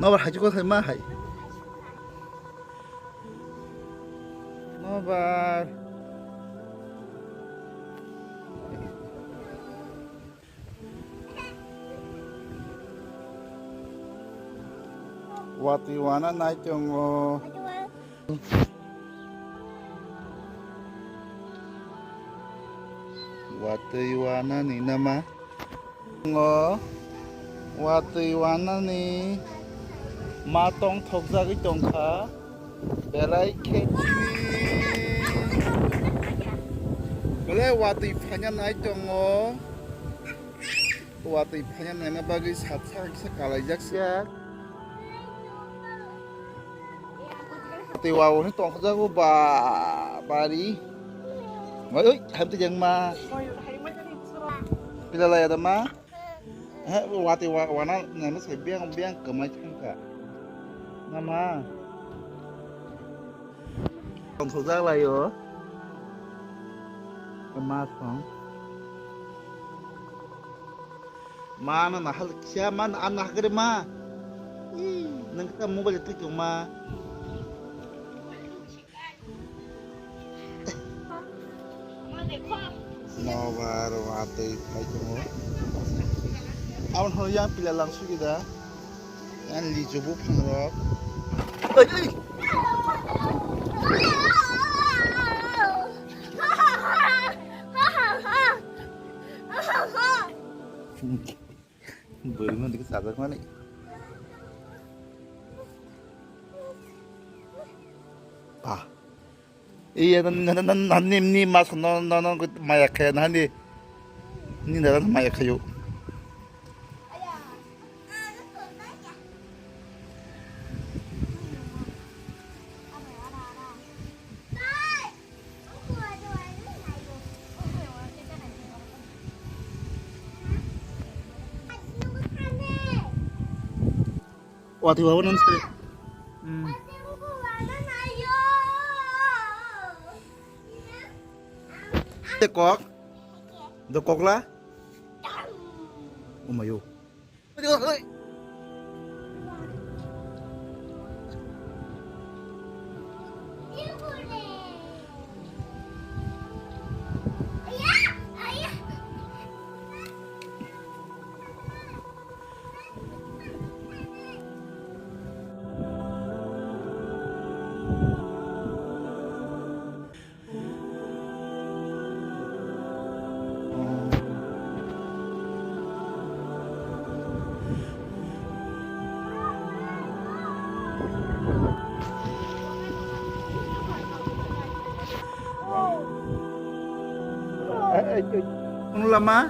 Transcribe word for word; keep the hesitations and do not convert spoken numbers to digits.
Nobar hai chukha sai ma hai. Nobar. Watwi wana nai tongo. Watwi wanani nama? Ngo watwi wanani ma tongthokjagwi tongkha, belai khe belai watwi phaina nai tongo. Watwi phaina naina bagwi sat sak kisa kalaijak se. Tei wa woni tongkha jago ba bari. Oi, oi, ham tei jang ma. Pila laya da ma. He, watwi wa, wana naina se biang, biang kamai thangka. Na ma. Tongthokjak lai o. Ma song. Ma no nahal kisa ma no an nahakre ma. Ih, nang kita mobile tik ma. Nobar watwi phai tongo. Aboni hwnwi yang pila lang sugida. Yang lichu buphang rok. Oi, oi. Bwrwi mani khe chajak mani. Ah. Iya, nan, nan, nan, nan, ni, ni mas no, no, no, maya khe, nan ni, ni dada maya khayo. Watwi wabo nang sari. Hmm. Te kok. Do kok la. Umayo. Lama.